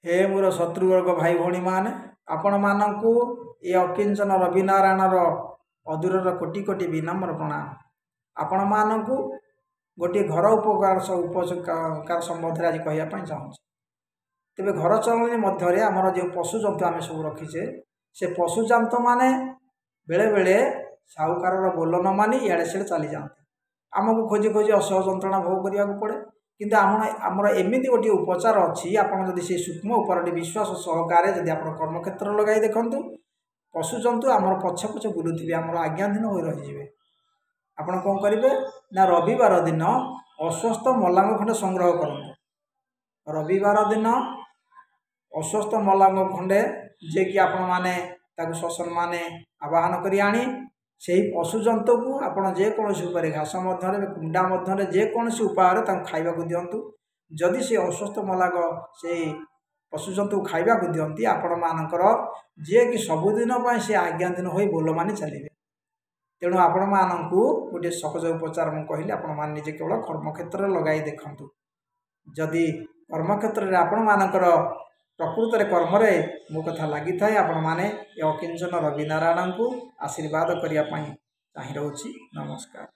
ହେ ମୋର ଶତ୍ରୁବର୍ଗ ଭାଇ ଭଉଣୀମାନେ, ଆପଣମାନଙ୍କୁ ଏ ଅକିଞ୍ଚନ ରବିନାରାୟଣର ଅଦୂରର କୋଟି କୋଟି ବିନମ୍ର ପ୍ରଣାମ। ଆପଣମାନଙ୍କୁ ଗୋଟିଏ ଘର ଉପକାର ଉପକାର ସମ୍ବନ୍ଧରେ ଆଜି କହିବା ପାଇଁ ଚାହୁଁଛି। ତେବେ ଘର ଚଳଣି ମଧ୍ୟରେ ଆମର ଯେଉଁ ପଶୁଜନ୍ତୁ ଆମେ ସବୁ ରଖିଛେ, ସେ ପଶୁଜନ୍ତୁମାନେ ବେଳେବେଳେ ସାହୁକାରର ବୋଲ ନ ମାନି ଇଆଡ଼େ ସିଆଡ଼େ ଚାଲିଯାଆନ୍ତି। ଆମକୁ ଖୋଜି ଖୋଜି ଅସହ୍ୟ ଯନ୍ତ୍ରଣା ଭୋଗ କରିବାକୁ ପଡ଼େ। କିନ୍ତୁ ଆମର ଏମିତି ଗୋଟିଏ ଉପଚାର ଅଛି, ଆପଣ ଯଦି ସେଇ ସୂକ୍ଷ୍ମ ଉପଚାରଟି ବିଶ୍ୱାସ ସହକାରେ ଯଦି ଆପଣ କର୍ମକ୍ଷେତ୍ରରେ ଲଗାଇ ଦେଖନ୍ତୁ, ପଶୁଜନ୍ତୁ ଆମର ପଛେ ପଛେ ବୁଲୁଥିବେ, ଆମର ଆଜ୍ଞାଧୀନ ହୋଇ ରହିଯିବେ। ଆପଣ କ'ଣ କରିବେ ନା, ରବିବାର ଦିନ ଅସ୍ୱସ୍ଥ ମଲାଙ୍ଗ ଖଣ୍ଡେ ସଂଗ୍ରହ କରନ୍ତୁ। ରବିବାର ଦିନ ଅସ୍ୱସ୍ଥ ମଲାଙ୍ଗ ଖଣ୍ଡେ, ଯିଏକି ଆପଣମାନେ ତାକୁ ସସମ୍ମାନେ ଆବାହନ କରି ଆଣି ସେହି ପଶୁଜନ୍ତୁକୁ ଆପଣ ଯେକୌଣସି ଉପାୟରେ ଘାସ ମଧ୍ୟରେ, କୁଣ୍ଡା ମଧ୍ୟରେ, ଯେକୌଣସି ଉପାୟରେ ତାଙ୍କୁ ଖାଇବାକୁ ଦିଅନ୍ତୁ। ଯଦି ସେ ଅସ୍ୱସ୍ଥ ମଲାଗ ସେଇ ପଶୁଜନ୍ତୁକୁ ଖାଇବାକୁ ଦିଅନ୍ତି, ଆପଣମାନଙ୍କର ଯିଏକି ସବୁଦିନ ପାଇଁ ସେ ଆଜ୍ଞାଧୀନ ହୋଇ ବୋଲମାନି ଚାଲିବେ। ତେଣୁ ଆପଣମାନଙ୍କୁ ଗୋଟିଏ ସହଜ ଉପଚାର ମୁଁ କହିଲି, ଆପଣମାନେ ନିଜେ କେବଳ କର୍ମକ୍ଷେତ୍ରରେ ଲଗାଇ ଦେଖନ୍ତୁ। ଯଦି କର୍ମକ୍ଷେତ୍ରରେ ଆପଣମାନଙ୍କର ପ୍ରକୃତରେ କର୍ମରେ ମୋ କଥା ଲାଗିଥାଏ, ଆପଣମାନେ ଏ ଅକିଞ୍ଚନ ରବିନାରାୟଣଙ୍କୁ ଆଶୀର୍ବାଦ କରିବା ପାଇଁ ଚାହିଁ ରହୁଛି। ନମସ୍କାର।